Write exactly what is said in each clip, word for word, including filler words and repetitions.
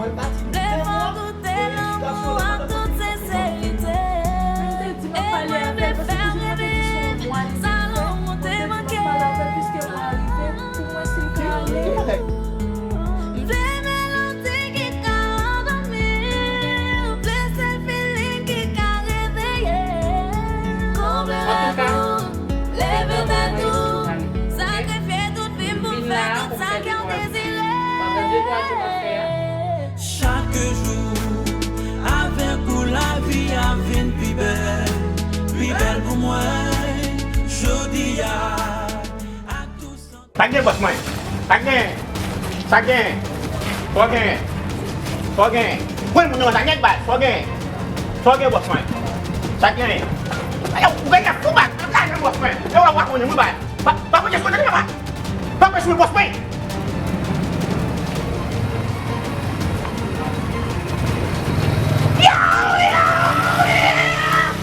Vle fè w goute lanmou an tout senserite. E mwen vle fè w reve. Sa lanmou te manke. M vle melodi ki ka andòmi. M vle sèl feeling ki ka reveye. Konble rèv ou, leve tèt ou. Sakrifye tout vi m pou m fè tout sa kè w dezire. Chak jou avèk ou lavi a vin pi bèl, pi bèl pou mwen. Jodi a ak tou sa. Sa gen bòs mwen? Sa gen? Sa gen? Sa gen? Sa gen? Pran moun nan sa gen baz? Sa gen? Sa gen bòs mwen? Sa gen? Ayo, ou gen fou baz? Sa gen bòs mwen? Yo, wa konnen mwen baz. Pa pa mwen jeskonde papa. Pa mwen sou bòs mwen. Yo, yo, yo.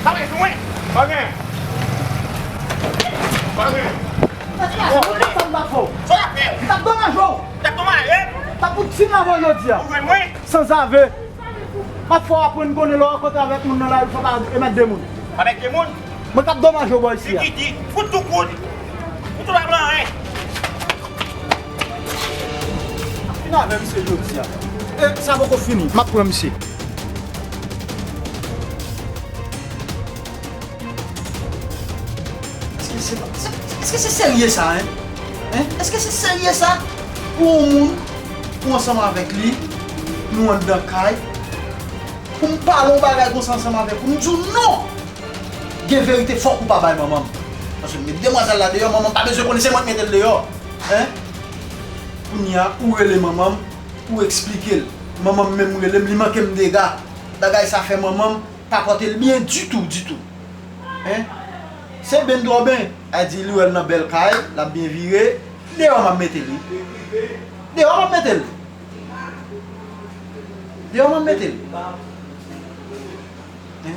Pa mwen sou mwen. Pa gen. Pa gen. Sa m t ap fè w? Sa w ap fè? M t ap domaj ou. M t ap domaj, eh? M t ap fout fin avè w jodi a. Ou jwenn mwen? Sanzave. M ap fè w aprann konnen lè w rankontre avèk moun nan lari, fò w pa remèt de moun. Avèk de moun? Mwen k ap domaj ou bò isi a. Li ki di, fout tou kout. Fout tou la blan, eh? M ap fin avè misye jodi a. E sa poko fini. M ap pran misye. Èske se, se, èske se serye sa, en? En? Èske se serye sa? Pou yon moun, ou ansanm avèk li, nou anndan kay, pou m pale yon bagay konsa ansanm avèk ou, m di w non! Gen verite, fòk ou pa bay manman m. Paske m met demwazèl la deyò, manman m pa bezwen konnen se mwen k mete l deyò. En? Kounye a, ou rele manman m, ou eksplike l. Manman m menm rele m, li manke m dega. Bagay sa fè manman m pa pòte l byen ditou, ditou. En? Se ben twò ben. A di li wè l nan bèl kay, l ap byen vire. Deyò m ap mete l, wi. Deyò m ap mete l. Deyò m ap mete l. En?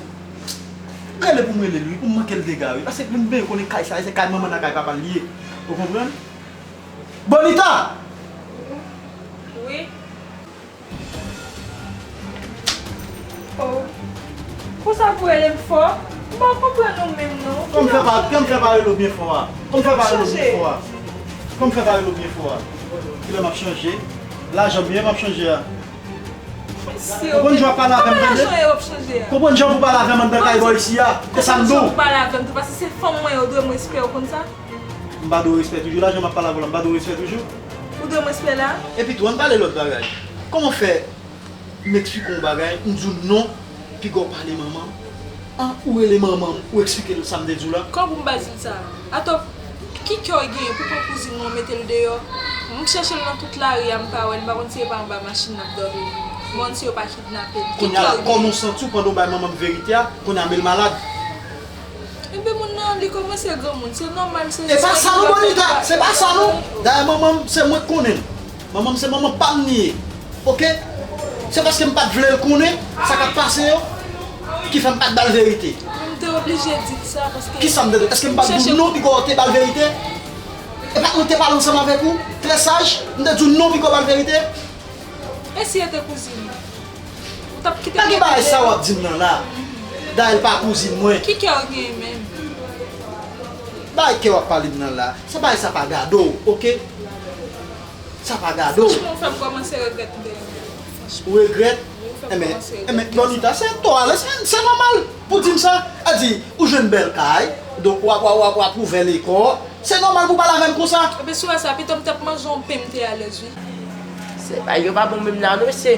Rele pou m rele l, wi, pou m manke l dega, wi. Paske pou m byen konnen kay sa, se kay manman nan kay papa l li ye. Ou konprann? Bonita! Wi. Oh. Konsa pou rele m fò? M pa konprann ou menm non. Kòm fè pa, kòm fè pa rele w byen fò a. Kòm fè pa rele w byen fò a. Kòm fè pa rele w byen fò a. Kilè m ap chanje? Lajan byen m ap chanje a. Konprann jan w ap pale avè m, tande? Konprann jan pou pale avè m anndan kay bò isi a. E sa m di w. Konprann jan pou pale avè m tou, paske se fanm mwen ye, ou dwe m respè, ou konn sa? M pa dwe w respè toujou, la jan m ap pale avè w la, m pa dwe w respè toujou? Ou dwe m respè la? Epi tou, ann pale lòt bagay. Kòman fè m eksplike w yon bagay, m di w non, piga w pale manman m? An, ou rele manman m, ou eksplike l sa m te di w la? Kòman pou m pa di l sa? Atò, ki kè w genyen pou pran kouzin mwen mete l deyò? M chèche l nan tout lari a, m pa wè l, m pa konn si e pa anba machin l ap dòmi. M pa konn si yo pa kidnape l. Ki kè w genyen? Kounye a la, kòman w santi w pandan w bay manman m verite a, kounye a men l malad? Enben moun nan, li kòmanse granmoun, se nòmal, se... E pa sa non, Bonita, se pa sa non. Dayè manman m, se mwen k konnen l. Manman m, se manman pa m li ye. Oke? Se paske m pa t vle l konnen sa k ap pase yo ki fè m pa t ba l verite. M te oblije di l sa, paske... Kisa m te di? Èske m pa t di w non, piga w te ba l verite? E pa mwen te pale ansanm avèk ou, trè saj, m te di w non, piga w ba l verite? E si e te kouzin ou? Ou t ap kite... Pa gen bagay sa w ap di m nan la. Dayè l pa kouzin mwen. Ki kè w genyen menm? Bagay kè w ap pale m nan la, sa bagay sa pa gade w, oke? Sa pa gade w. Franchman, ou fè m kòmanse regrèt m te renmen w. Franchman. Ou regrèt? Wi, ou fè m kòmanse regrèt. Enben, enben, Bonita, se tò a, se, se nòmal pou di m sa. A di, ou jwenn bèl kay, donk w ap, w ap, w ap, w ap ouvè lekò. Se nòmal pou pale avè m konsa. Enben, si w wè sa, pito m t ap manje yon pen, m te alèz, wi. Se bagay yo pa bon menm la non, mesye.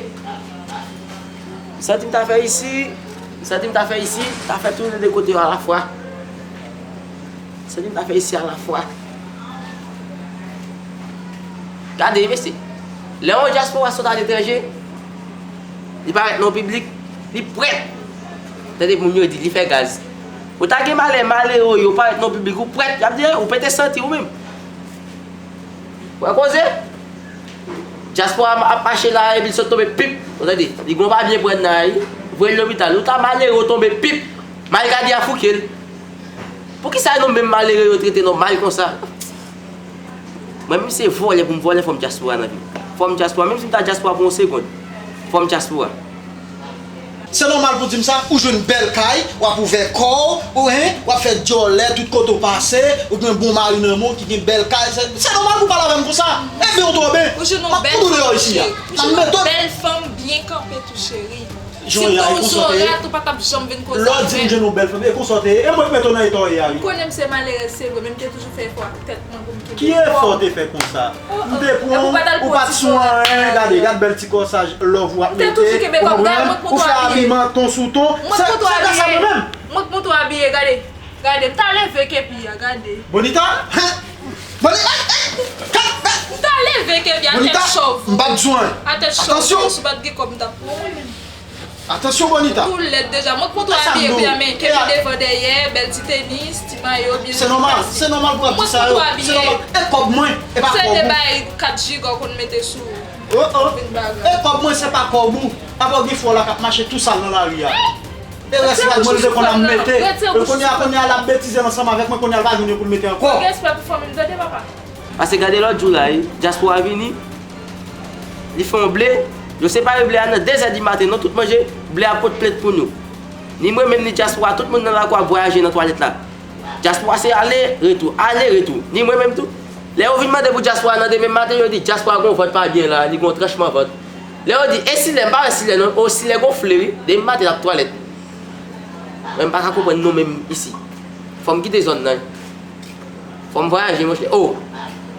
M santi m ta fè isi, m santi m ta fè isi, ta fè tounen de kote yo alafwa. M santi m ta fè isi alafwa. Gade, mesye. Lè yon dyaspora sot aletranje, li parèt nan piblik, li prèt. Tande moun yo di, li fè gaz. Ou ta gen malè, malere yo parèt nan piblik, ou prèt, y ap di, ou pete santi ou menm. Wè koze? Dyaspora ap mache la, epi l sot tonbe pip. Ou tande? Li gon pa byen pran nan, voye l lopital. Ou ta malere, ou tonbe pip. Malkadi a fouke l. Poukisa nou menm malere yo trete nou mal konsa? Mwen menm se vòlè pou m vòlè, fò m dyaspora nan vi m. Fò m dyaspora, menm si m ta dyaspora pou yon segonn. Fanm dyaspora. Se nòmal pou w di m sa, ou jwenn bèl kay, w ap ouvè kò w, ou, hen, w ap fè djòlè tout kote w pase, ou gen bon mari nan men w ki gen bèl kay, se, se nòmal pou w pale avè m konsa. Ebyen, ou twò ben. M ap fout ou deyò isi a. M ap mete w. Bèl fanm byen kanpe tou, cheri. Si m te yon Zora, tou pa t ap janm vin koze avè m. Lè w di m jwenn yon bèl fanm, e konsa w te ye. E mwen k mete w nan eta w ye a, wi. Ou konnen m se malerèz, se vre, men m te toujou fè efò ak tèt mwen pou m kenbe kò m. Ki efò w te fè konsa? M te pran w, ou pa t sou anyen, gade, gad bèl ti kòsaj love w ap mete, ou konprann? Ou fè abiman ton sou ton. Se, se gras a mwen menm. Mwen k montre w abiye, gade. Gade, m ta leve kepi a, gade. Bonita? Hen? Bonita? M ta leve kepi a, tèt chòv. Bonita, m pa t sou anyen. A tèt chòv, si w pa t gen kòb, m t ap pran w. Atansyon Bonita. Ou lèd deja. Mwen k montre w abiye kounya, men kepi devan dèyè, bèl ti tenis, ti mayo, byen. Se nòmal, se nòmal pou w ap di sa yo. Se nòmal. E kòb mwen, e pa kòb ou. Se de bay kat jiga w konn mete sou ou. Oh oh. Vin bagay. E kòb mwen, se pa kòb ou. Apa w gen frè w la k ap mache tou sal nan lari a. E rès rad mwen li te konn ap mete. Kounye a, kounye a l ap betize l ansanm avèk mwen, kounye a l pa gen anyen pou l mete ankò. Fò gen respè pou fanmi m tande papa. Paske gade lòt jou la wi, dyaspora vini, li fè yon ble, yo separe ble a nan de zè di maten, nou tout manje, ble a pot plent pou nou. Ni mwen menm ni dyaspora, tout moun nan lakou ap vwayaje nan twalèt la. Dyaspora se ale, retou, ale, retou. Ni mwen menm tou. Lè yo vin mande pou dyaspora nan demen maten, yo di dyaspora gon vant pa byen la, li gon tranchman vant. Lè yo di, e silè, m pa wè silè non, o silè gonfle wi, demen maten l ap twalèt. Mwen m pa ka konprann nou menm isi. Fò m kite zòn nan. Fò m vwayaje monchè. Oh!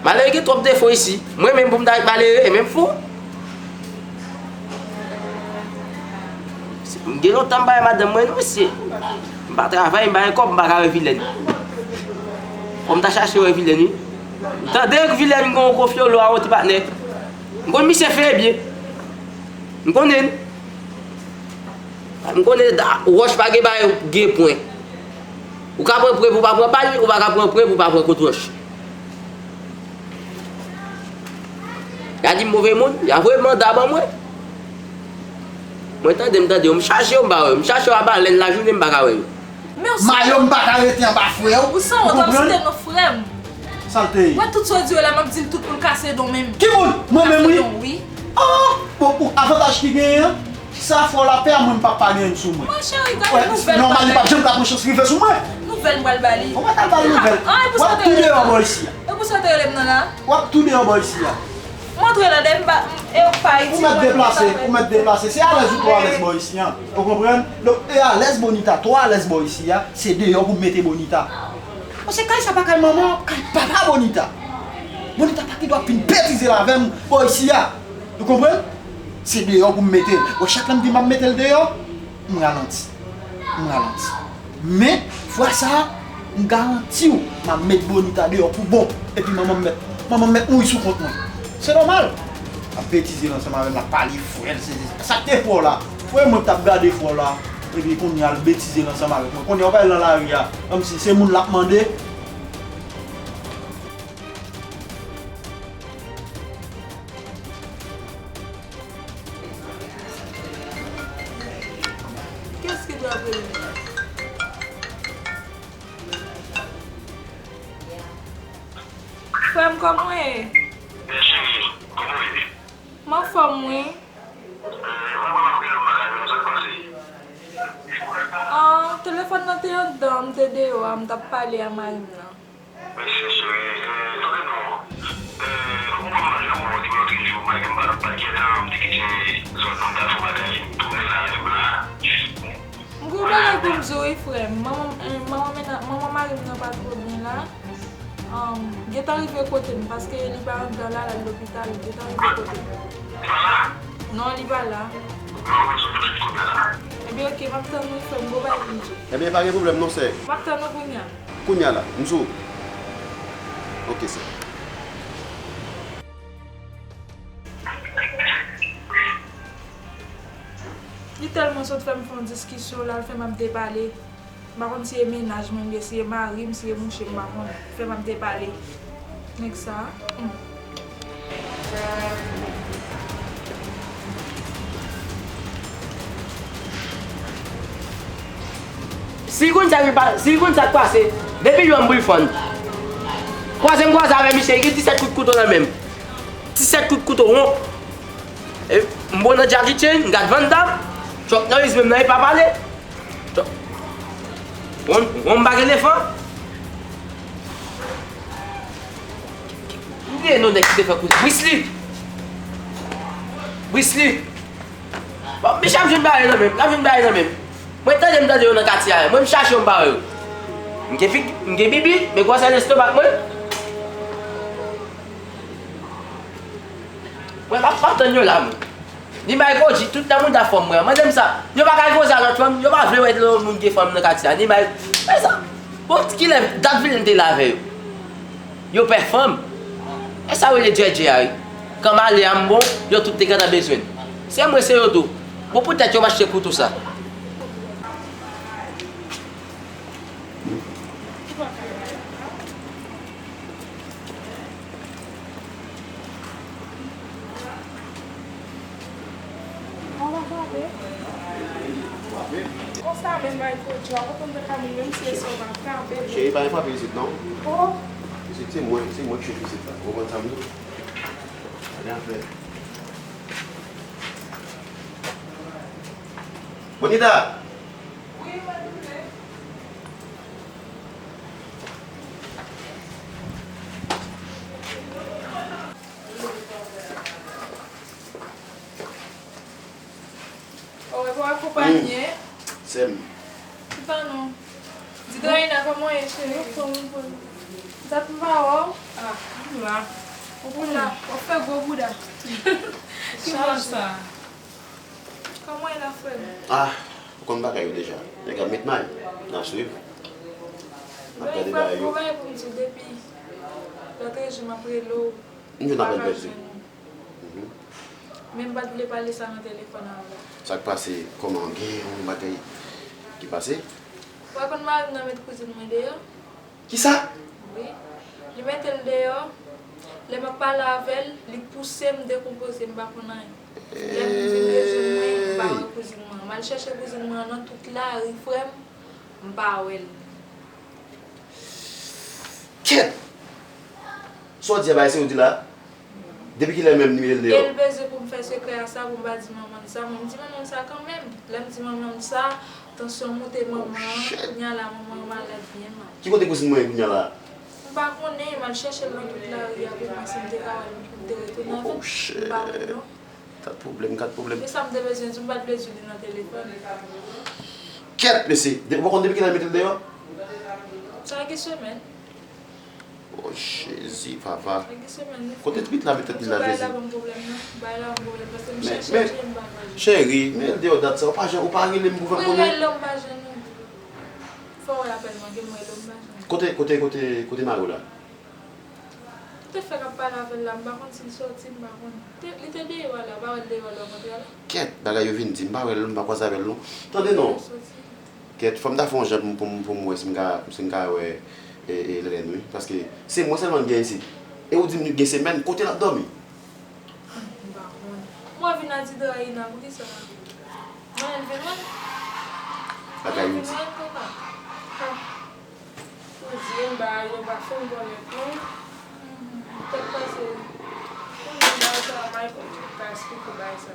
Malere gen twòp defo isi. Mwen menm pou m ta ret malere, e menm fou. M gen lontan m pa wè madanm mwen non mesye. M pa travay, m pa gen kòb, m pa ka wè Vilèn. Fò m ta chache wè Vilèn wi. M tande Vilèn gen yon gwo fyolo a yon ti patnè. M konn misye fè byen. M konnen l. M konnen wòch pa gen bagay gen pwen. Ou ka pran pwen pou w pa pran pal, ou pa ka pran pwen pou w pa pran kot wòch. Y a di m move moun, y a voye manda ban mwen. Mwen tande, m tande yo, m chache yo, m pa wè yo. M chache yo a Balèn lajounen, m pa ka wè yo. Mayo m pa ka rete anba frè w. Ou sanwont, w ap site non frè m. Sa l te ye? Wè tout sa w di yo la, m ap di l tout pou l kase don men m. Ki moun? Mwen menm wi. Kase don, wi. Ah! Bon, ou, avantaj ki genyen an, sa frè w la pè a, mwen m p ap pa genyen l sou mwen. Mwen cheri, gade nouvèl. Nòmal li p ap janm ka pran chans rive sou mwen. Nouvèl m pral ba li. Ou pa ka ba l nouvèl. W ap tou deyò bò isi a. E pou sa w te rele m nan la? W ap tou deyò bò isi a. M antre la, dèyè m pa, e w pa itil mwen. Ou mèt deplase, ou mèt deplase. Se alèz ou twò alèz bò isi a. Ou konprann? Donk, e alèz Bonita, twò alèz bò isi a, se deyò pou m mete Bonita. Paske kay sa pa kay manman, kay papa Bonita. Bonita pa gen dwa vin betize l avè m bò isi a. Ou konprann? Se deyò pou m mete l. Bon, chak lè m di m ap mete l deyò, m ralanti. M ralanti. Men, fwa sa a, m garanti w, m ap met Bonita deyò pou bon. Epi manman m mèt, manman m mèt mouri sou kont mwen. Se nòmal. L ap betize l ansanm avè m, l ap pale frè l, se, se, sa k te fè w la. Frè mwen k t ap gade frè w la. Epi kounye a l betize l ansanm avèk mwen. Kounye a w pa wè l nan lari a. Kòmsi se moun l ap mande. Kiyès ki dwe ap rele m? Frè m, kòman w ye? Bèl cheri, kòman w ye? M anfòm, wi. Ou pa konn ap rele m nan kay mwen, sa k pase? Ah, telefòn nan te anndan, m te deyò a, m t ap pale a mari m nan. Mèsi, cheri. Eh, tande non. Eh, ou konn mwen janm wè w depi lòt jou. Malgre m pa t ap pa t gentan, m te kite zòn nan, m t al fè yon bagay, m tounen la, menm la. M gen yon bagay pou m di w wi, frè m. Manman, eh, manman mena-, manman mari m nan pa twò byen la. Um, gentan rive kote m, paske li pa anndan la, l al lopital, li gentan rive kote m. Li pa la? Non, li pa la. Mwen bezwen tout kounye a la. Ebyen, oke, m ap tann wi, frè m, gon bagay pou m di w. Ebyen, pa gen pwoblèm non, sè. M ap tann ou kounye a. Kounye a la, m sou. Oke, sè. Li tèlman sot fè m fè yon diskisyon, l al fè m ap depale. M pa konn si e mennaj mwen, oubyen si e mari m, si e mouche m, m pa konnen. Fè m ap depale. Nèg sa a. Hmm. Si konn sa ki pa, si konn sa k pase, depi lè m bri fann. Kwaze m kwaze avè misye, li gen disèt kout kouto nan men m. Disèt kout kouto won. E, M bon nan Jackie Chan, m gad Van Damme. Chuck Norris menm nan e pa pale. Chuck- Won, won m pa gen elefan. M bliye non nèg ki te fè kout Bruce Lee. Bruce Lee. Bon, mesye ap jwenn bagay nan men m, ap jwenn bagay nan men m. Mwen tande m tande yo nan katye a, mwen m chache yo m pa wè yo. M gen figi, m gen bibi, men gwosè lestomak mwen. Mwen pa, pa tann yo la, mwen. Ni bay Koji, tout nan mouda fanm mwen. Mande m sa, yo pa ka koze a lòt fanm, yo pa vle wè lòt moun gen fanm nan katye a. Ni bay, men sa, bon, kilè dat Vilen te la avè yo? Yo pè fanm. E sa yo rele djèdjè a, wi. Kan m ale a m bon, yo tout te gentan bezwen m. Se mwen, se yo tou. Bon, poutèt yo m achte kouto sa. Konsa menm bay Koji a, kontan de ka moun menm si e sou nan kanpe. Cheri, pa gen frape isit non. Oh. Isit se mwen, se mwen ki chef isit la. Ou konprann sa m di w? Pa gen afè. Bonita! Wi, mwen tounen. Ou wè pou akonpanye. Sè m. Ki pa non? Di Dayna kòman w ye, cheri? Anfòm, anfòm. Dat m pa wè w. Ah, m la. Ou la, w ap fè gwo bouda. Ki bò sa? Kòman w ye la, frè m? Ah, ou konn bagay yo deja. Nèg ap met may. N ap swiv. N ap gade bagay yo. Bon, bagay pou m di w depi lòt jou m ap rele w. M jwenn apèl pèdi. Mhm. Men m pa t vle pale sa nan telefòn avè w. Sa k pase? Kòman? Gen yon bagay ki pase? Ou pa konn mari m nan met kouzin mwen deyò? Kisa? Wi. Li mete l deyò. Lè m ap pale avè l, li pouse m dekonpoze, m pa konn anyen. Lè m vin rezoud mwen, m pa wè kouzin mwen. M al chèche kouzin mwen an nan tout lari, frè m, m pa wè l. Kèt! Sa w di a, bagay serye w di la? Depi kilè menm li mete l deyò? E l bezwen pou m fè sekrè a sa, pou m pa di manman m sa. Mwen, m di manman m sa kanmenm. Lè m di manman m sa, tansyon moute manman an. Oh, shit. Kounye a la, manman an malad byen mal. Ki kote kouzin mwen ye kounye a la? M pa konnen, m al chèche l nan tout lari a pou m wè si m te ka wè l, m te retounen avè l. Oh, shit. M pa wè l non. Kat pwoblèm, kat pwoblèm. Se sa m te bezwen di w, m pa t vle di w li nan telefòn. Kèt, mesye! De-, ou pa konn depi kilè l mete l deyò? Sa gen semèn. Oh, Jezi, papa. Sa gen semèn, wi. Kote twit la, mete twit la, Jezi? Bagay la ban m pwoblèm, non. Bagay la ban m pwoblèm, paske m chèche l, m pa jwenn. Men, men, cheri, men l deyò dat sa, ou pa jan, ou pa rele m pou fè m konnen. Mwen rele w, m pa jwenn ou. Fò w wè apèl mwen, gen m rele w, m pa jwenn ou. Kote, kote, kote, kote mari w la? Te fèk ap pale avè l la, m pa konn si l soti, m pa konn. Te, li te deyò a la, ou pa wè l deyò a lè w rantre a la? Kèt, bagay yo vin di, m pa wè l, m pa kwaze avè l non. Tande non. Li soti. Kèt, fò m ta fè yon jan pou m, pou m, pou m wè si m ka, si m ka wè, e, e, Lèlèn wi. Paske se mwen sèlman k gen isit. E ou di m gen semèn, kote l ap dòmi? M pa konn. Mwen vin a Didra Ina, poukisa? Mwen vin wè l. Bagay yo di. Mwen vin wè l, papa. Ah. Ou di m bagay yo pa fin bò nèt non. Tèt pase. Pou m di bagay sa, Michael ka esplike bagay sa.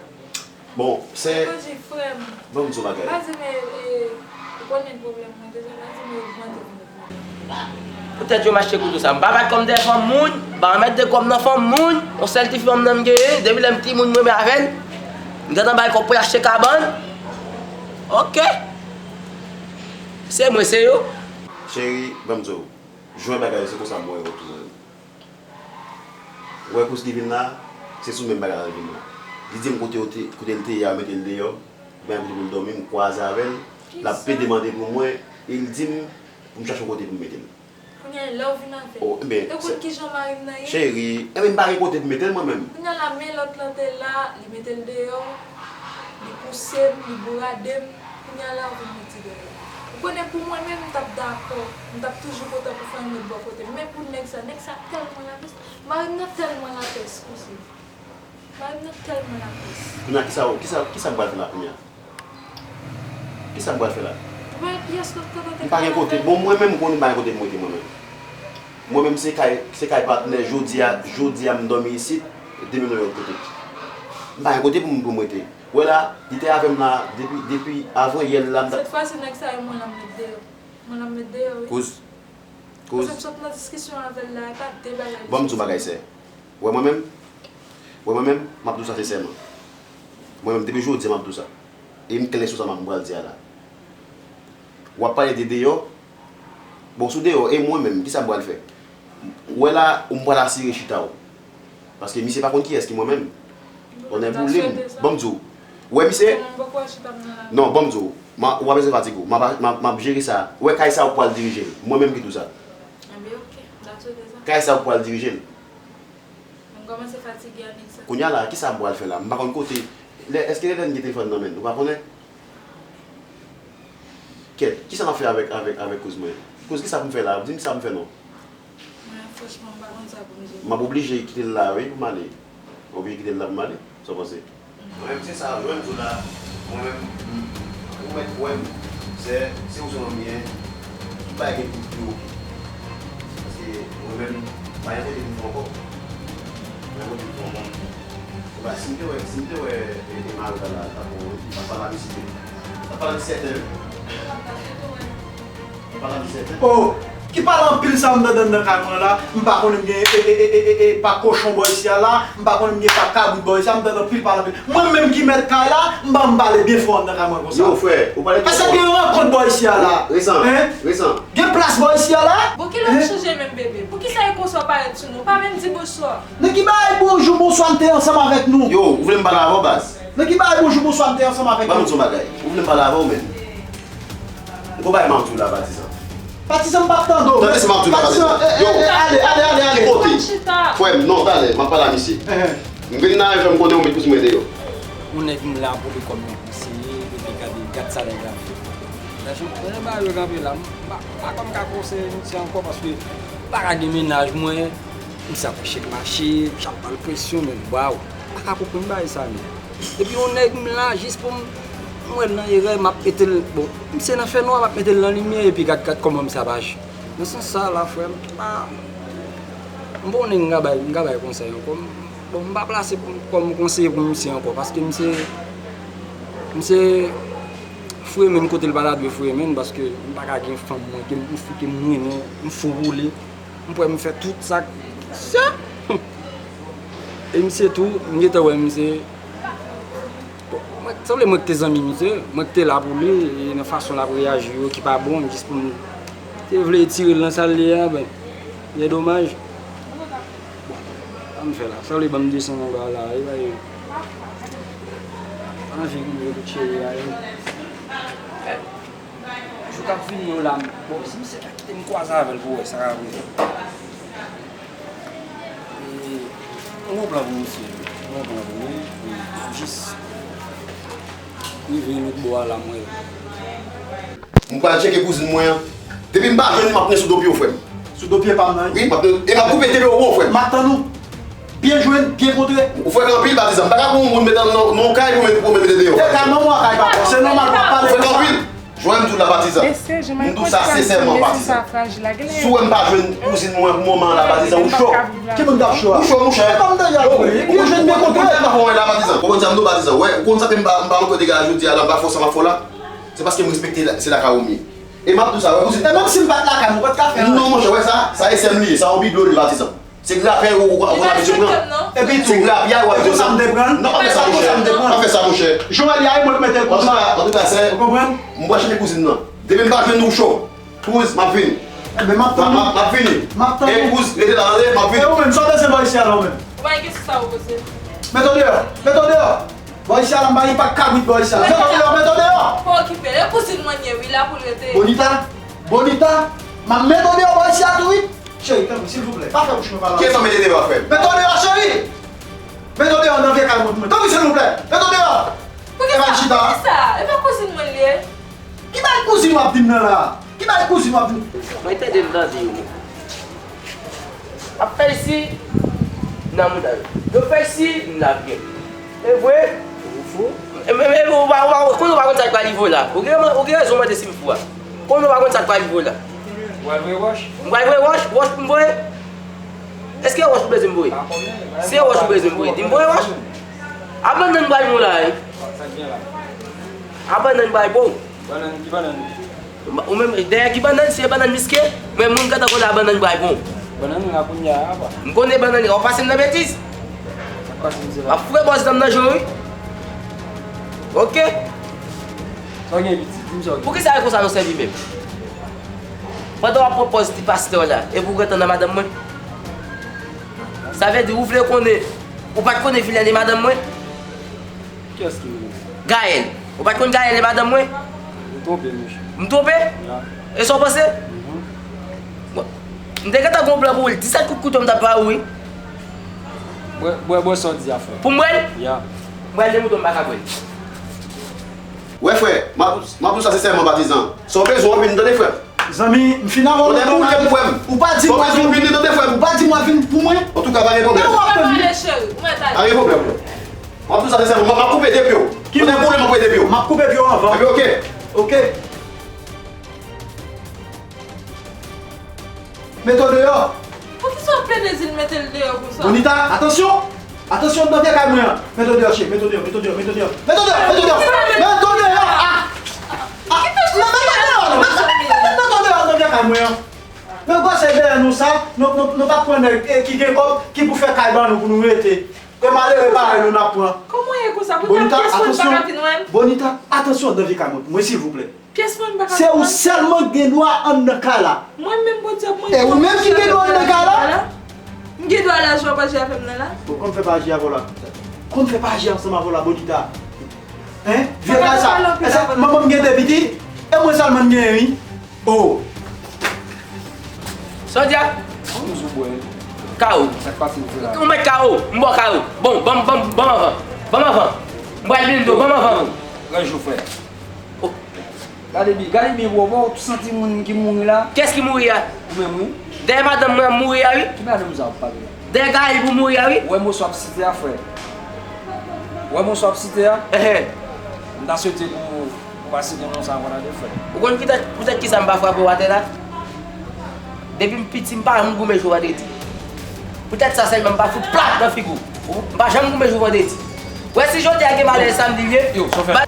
Bon, sè. Ou di frè m. Ban m di w bagay. Pa di men, e, ou konnen pwoblèm mwen deja, pa di men ogmante vin ogmante. Poutèt yo m achte kouto sa. M pa bat kòm dèyè fanm moun, m pa mèt de kòm nan fanm moun. Yon sèl tifi fanm nan m genyen, depi lè m timoun m renmen avè l. M gentan bay kòb pou l achte kabann. Oke. Se mwen, se yo. Cheri, ban m di w, jwè bagay yo, se konsa m wè yo tou. Ou wè kous li vin la, se sou menm bagay la l vin la. Li di m kote yo te, kote l te ye a, yo mete l deyò, li pa gen kote pou l dòmi, m kwaze avè l, l ap pede mande pou mwen, e l di m pou m chache yon kote pou m mete l. Kounye a, lè w vin avè l, ou konn kijan mari m nan ye? Cheri, enben m pa gen kote pou m mete l mwen menm. Kounye a la, men lòt lan te la, li mete l deyò, li pouse m, li bourade m. Kounye a la, ou vin mete dèyè. Ou konnen pou mwen menm, m t ap dakò, m t ap toujou kontan pou fè yon lòt bò kote. Men pou nèg sa, nèg sa tèlman lapès. Mari m nan tèlman lapès, kouzin. Mari m nan tèlman lapès. Kounye a, kisa, kisa, kisa m pral fè la kounye a? Kisa m pral fè la? Ou pa gen pyès lòt kote w te ka al avè l? M pa gen kote. Bon, mwen menm, m konnen m pa gen kote pou m rete mwen menm. Mwen menm, se kay, se kay patnè, jodi a, jodi a m dòmi isit, demen m nan yon lòt kote. M pa gen kote pou m, pou m rete. Ou wè la, li te avè m la depi, depi avan yè la, m ta Sèt fwa, se nèg sa yo, mwen la m met deyò. Mwen la m met deyò, wi. Kouz. Kouz. Paske m sot nan diskisyon avè l la, e pa de bagay. Bon, m di w bagay, sè. Ou wè mwen menm? Ou wè mwen menm? M ap di w sa sensèman. Mwen menm, depi jodi a, m ap di w sa. E m klè sou sa m ap, m pral di a la. W ap pale de deyò. Bon, sou deyò, e mwen menm, kisa m pral fè? Ou wè la, ou m pral asire chita w. Paske misye pa konn kiyès ki mwen menm. Tonnè boule m. Ban m di w. Ou wè misye? Non, ban m di w. M a, ou pa bezwen fatige w. M ap, m ap, m ap jere sa. Ou wè kay sa ou pral dirije l. Mwen menm ki di w sa. Ebyen, oke. N ap swete sa. Kay sa ou pral dirije l. M kòmanse fatige a nèg sa. Kounye a la, kisa m pral fè la? M pa konn kote. Lè, èske Lèlèn gen telefòn nan men l? Ou pa konnen? Kèt, kisa m ap fè avèk, avèk, avèk kouz mwen? Kouz, kisa pou m fè la? Di m sa pou m fè non. Mwen, franchman, m pa konn sa pou m di w. M ap oblije kite l la, wi, pou m ale. M oblije kite l la pou m ale. Sa w panse? Mwen menm, se sa, mwen menm, tou la, mwen menm, m, ou mèt kwè m, sè, se ou se manmi, en, tout bagay gen pou, pou oke. Paske mwen menm, pa gen kote pou m fè ankò. Pa gen kote pou m fè ankò. Bon, si m te wè, si m te wè, e, e Marita la, ta bon, wi, m ap pale a misye. M ap pale a misye sèt è, wi. M ap pale a misye sèt è. Oh, ki pale anpil sa m tande anndan kay mwen la, m pa konnen m gen e, e, e, e, e, e, pa kochon bò isi a la, m pa konnen m gen pa kabrit bò isi a, m tande anpil pale anpil. Mwen menm ki mèt kay la, m pa m pale byen fò anndan kay mwen konsa. Yo, frè, ou pale twò fò. Èske gen rankont bò isi a la? Resan, resan. Gen plas bò isi a la? Bon, kilè w chanje menm, bebe? Poukisa e konsa w parèt sou nou? Pa menm di bonswa. Nan ki bagay bonjou, bonswa m te ansanm avèk nou? Yo, ou vle m pale avè w, baz? Nan ki bagay bonjou, bonswa m te ansanm avèk nou? Ban m di w yon bagay. Ou vle m pale avè w, menm? Ou konn bagay m ap di w la, patizan? Patizan, m p ap tande w. Tande sa m ap di w la, patizan. Patizan, eh, eh, eh, ale, ale, ale, ale. Kote? Frè m, non, talè, m ap pale a misye. Eh, eh. M vin nan, jan m konnen w met kouz mwen deyò. Yon nèg m la pou li kòm yon konseye, epi gade, gad sa nèg la fè. Nan jan, jan bagay yo kanpe la, m pa, m pa kòm ka konseye misye ankò, paske m pa ka gen mennaj mwen, misye ap chèche mache, misye ap ba l presyon, men waw, m pa ka konprann bagay sa, non. Epi yon nèg m la, jis pou m, m wè l nan erè, m ap mete l, bon, misye nan fènwa, m ap mete l nan limyè, epi gad, gad kòman misye ap aji. Nan sans sa la, frè m, m pa, m pa konnen m ka bay, m ka bay konsèy ankò. M, bon, m pa plase pou m, kòm konseye pou misye ankò, paske misye, misye foure men kote l pa ta dwe foure men, paske m pa ka gen fanm mwen, ke m, yon fi ke m renmen, m fou pou li, m prè m fè tout sa k, e misye tou, m gentan wè misye, bon, mwen, sanble mwen ki te zanmi misye, mwen ki te la pou li, e nan fason l ap reyaji yo ki pa bon, jis pou m te vle tire l nan sa l ye a, ben, byen domaj. Bon, sa m fè la, sanble ban m desann anba la, e bay, anvi pou m yo tout cheri a, e. Jou k ap vini yo la, bon, si misye ta kite m kwaze avè l pou wè sa k ap rive. E, m gon plan pou misye, m gon plan pou li, e, jis rive lòt bò a la, m wè. M pral tcheke kouzin mwen an. Depi m pa jwenn li, m ap mennen sou do pye w, frè m. Sou do pye pa m nan, wi. Wi, m ap, e m ap koupe tete w, frè m. M ap tann ou. Byen jwe, byen kontre. Ou frekan anpil, patizan. M pa ka pran yon moun met nan, nan, nan yon kay pou mete, pou mete deyò. Se kay manman w a kay papa w. Se nòmal pou w ap pale konsa. Ou frekan anpil. Jwenn m di w la, patizan. M di w sa sensèman, patizan. Si w wè m pa jwenn kouzin mwen pou moman an la, patizan, ou cho. Ki moun k ap cho a? Ou cho, monchè. Byen jwenn, byen kontre. Ou konn sa m di w, patizan. Wè, ou konn sa fè m pa, m pa rankontre gade jodi a la, m pa fè w sa m ap fè w la. Se paske m respekte la, se lakay ou m ye. E m ap di w sa, wè, kouzin. E menm si m pa t lakay mwen, ou pa t ka fè anyen. Non, monchè, wè sa, sa e sè m li ye, sa yon biblo li, patizan. Se grapyay ou, ou, ou abitye pran. Epi tou, se grapyay ou abitye pran. Non, pa fè sa, monchè. Pa fè sa, monchè. Jan w ye a, e mwen k mete l konsa. Antouka, antouka, sè, ou konprann? M pral chèche kouzin nan. Depi m pa jwenn ou cho. Kouz, m ap vini. Ebyen, m ap tann ou. M ap, m ap vini. M ap tann ou. E kouz, rete la, tande, m ap vini. E ou menm, sa w bezwen bò isi a la, ou menm? Ou pa gen kesyon sa ou poze. Mete w deyò, mete w deyò. Bò isi a la, m pa gen pa kabrit bò isi a la. Mete w deyò, mete w deyò. Pa okipe l, e kouzin mwen ye, wi, la pou l rete. Bonita, Bonita, m ap mete w deyò bò isi a tou, wi. Cheri, tanpri, silvouplè, pa fè bouch mwen pale. Kiyès w mete deyò a, frè m? Mete w deyò, cheri! Mete w deyò nan vye kay mwen pou mwen. Tanpri, silvouplè, mete w deyò! Poukisa? E pa chita. Poukisa? E pa kouzin mwen li ye? Ki bagay kouzin w ap di m nan la? Ki bagay kouzin w ap di m? Mwen tande m tande yo. Ap fè isi, nan mouda yo. Yo fè isi, nan byen. E vre? Ou fou? E, e, e, ou pa, ou pa, konnen ou pa konn sa k pral rive w la. Ou gen, ou gen rezon mande si m fou a. Konnen ou pa konn sa k pral rive w la. Ou pral voye wòch? M pral voye wòch, wòch pou m voye? Èske wòch ou bezwen m voye? Se wòch ou bezwen m voye. Di m voye wòch. A bannann bay bon la wi. Sa k gen la? A bannann bay bon. Bannann ki bannann? Ou menm dèyè ki bannann, si e bannann miske, men moun gentan konnen a bannann bay bon. Bannann la kounye a apa. M konnen bannann la, w ap pase m nan betiz. Sa k pase m se la. W ap foure bòs dan m nan je w wi. Oke. Sa w gen piti? Di m sa w gen. Poukisa e konsa nou sèvi menm? Pandan w ap pran pòz ti pastè w la, epi w gentan nan madanm mwen? Sa vle di ou vle konnen, ou pa t konnen Vilène e madanm mwen? Kiyès ki vle? Gaël. Ou pa t konn Gaël e madanm mwen? Ou twonpe, mesye. M twonpe? Ya. E sa w panse? Mhm. Bon. M te gentan gon plan pou ou. Disèt kout kouto m t ap ba ou wi. Bwè, bwè, bwè sa w di a, frè. Pou m bwè l? Ya. M pral demoutre w, m pa ka bwè l. Wè, frè, m ap, m ap di w sa sensèman, patizan. Sa w bezwen, w ap vin tande, frè m. Zanmi, m fin avè w. Ou pa di m w ap vin. Ou pa di m w ap vin pou mwen. Antouka, pa gen pwoblèm. Pa gen pwoblèm. M ap di w sa sensèman, m ap koupe de pye w. Ki pwoblèm, m ap koupe de pye w. M ap koupe pye w anvan. Epi, oke. Oke. Mete w deyò. Poukisa w ap plede di l mete l deyò konsa? Bonita, atansyon! Atansyon anndan vye kay mwen an! Mete w deyò, cheri, mete w deyò, mete w deyò, mete w deyò! Mete w deyò, mete w deyò! Mete w deyò! Ah! Ah! Mete w deyò! Mete w deyò anndan vye kay mwen an! Men gwosè dèyè nou sa, nou, nou, nou p ap pran nèg, eh, ki gen kòb, ki pou fè kay ban nou pou nou rete. E malere parèy nou n ap pran. Kòman w ye konsa? Poukisa pyès mwen pa ka vin wè l? Bonita, atansyon anndan vye kay mwen pou mwen, silvouplè. Pyès mwen m pa ka pran. Se ou sèlman ki gen dwa anndan kay la. Mwen menm, Bondye ap mwen. E ou menm ki gen dwa anndan kay la? M gen dwa al aji w ap aji avè m nan la? Bon, kòm fè pa aji avè w la. Kòm fè pa aji ansanm avè w la, Bonita. Hein? Vye kay sa. Èske manman m gen de pitit? E mwen sèlman m genyen, wi. Oh! Sa w di a? Kòman w bwè? Kawo. Sa k pase m di la? Ou mèt kawo. M ba w kawo. Bon, ban m, ban m, ban m anvan. Ban m anvan. M pral blindo, ban m anvan. Ranj ou, frè. Oh. Gade byen, gade byen bò, bò, ou santi moun ki mouri la? Kiyès ki mouri a? Ou menm, wi. Dèyè madanm mwen ap mouri a, wi. Ki madanm sa w ap pale la? Dèyè Gaël pou mouri a, wi. Ou wè moso ap site a, frè? Ou wè moso ap site a? Ehe. M ta swete pou, pou pa site non sa ankò tande, frè. Ou konn poutèt, poutèt kisa m pa frape w atè la? Depi m piti, m pa janm goumen jou vandredi. Poutèt sa sèlman, m pa fout plat nan figi w. M pa janm goumen jou vandredi. Ou wè si jodi a gen malè, e samdi l ye. Yo, chofè.